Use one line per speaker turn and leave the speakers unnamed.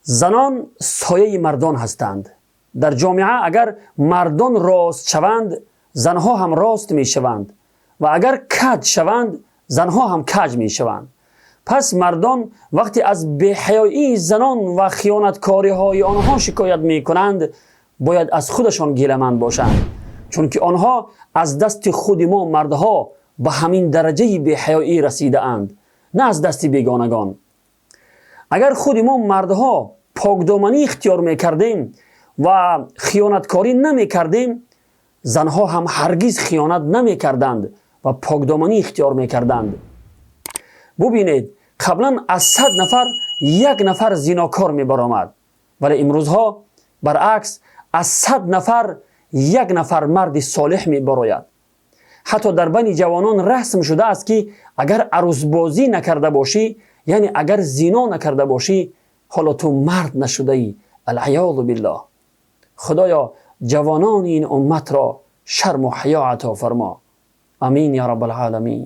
Занон сояи мардон ҳастанд. Дар ҷомеа агар мардон рост шаванд, занҳо ҳам рост мешаванд ва агар каҷ шаванд, занҳо ҳам каҷ мешаванд. Пас мардон вақте аз беҳаёии занон ва хиёнаткориҳои онҳо шикоят мекунанд, бояд аз худашон гиламанд бошанд, чунки онҳо аз дасти худи мо мардҳо ба ҳамин дараҷаи беҳаёӣ расидаанд, на аз дасти бегонагон. Агар худи мо мардҳо покдоманӣ ихтиёр мекардем ва хиёнаткорӣ намекардем, занҳо ҳам ҳаргиз хиёнат намекарданд ва покдоманӣ ихтиёр мекарданд. Бубинед, қаблан аз 100 нафар як нафар зинокор мебаромад, вале имрӯзҳо баръакс, аз 100 нафар як нафар марди солеҳ мебарояд. Ҳатто дар байни ҷавонон расм шудааст, ки агар арӯсбозӣ накарда бошӣ, яъне агар зино накарда бошӣ, ҳоло ту мард нашудаӣ. Алъиёзу биллоҳ. Худоё, ҷавонони ин умматро шарму ҳаё ато фармо. Амин ё раббалъоламин.